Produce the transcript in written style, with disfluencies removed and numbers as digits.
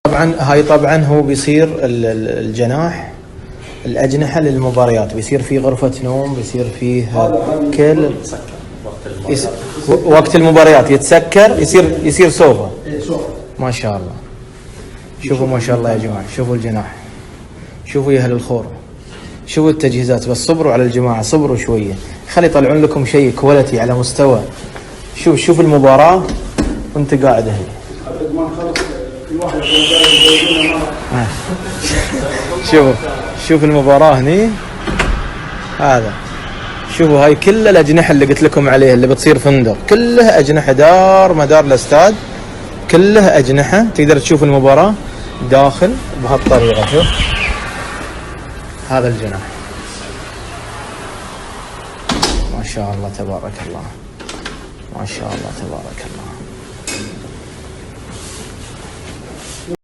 طبعا هاي طبعا هو بيصير الجناح، الاجنحة للمباريات، بيصير فيه غرفة نوم، بيصير فيه كل وقت المباريات يتسكر، يصير سوفا. إيه، سوفا. ما شاء الله. شوفوا ما شاء الله يا جماعة، شوفوا الجناح، شوفوا يا اهل الخور، شوفوا التجهيزات. بس صبروا على الجماعة، صبروا شوية، خلي يطلعون لكم شيء quality على مستوى. شوف المباراة وانت قاعد هنا. قبل ما نخلص كل واحد يقول مرة. شوف المباراة هني. هذا شوفوا هاي كل الأجنحة اللي قلت لكم عليها اللي بتصير فندق، كلها أجنحة، دار مدار الاستاد كلها أجنحة، تقدر تشوف المباراة داخل بهالطريقة. شوف هذا الجناح، ما شاء الله تبارك الله، ما شاء الله تبارك الله.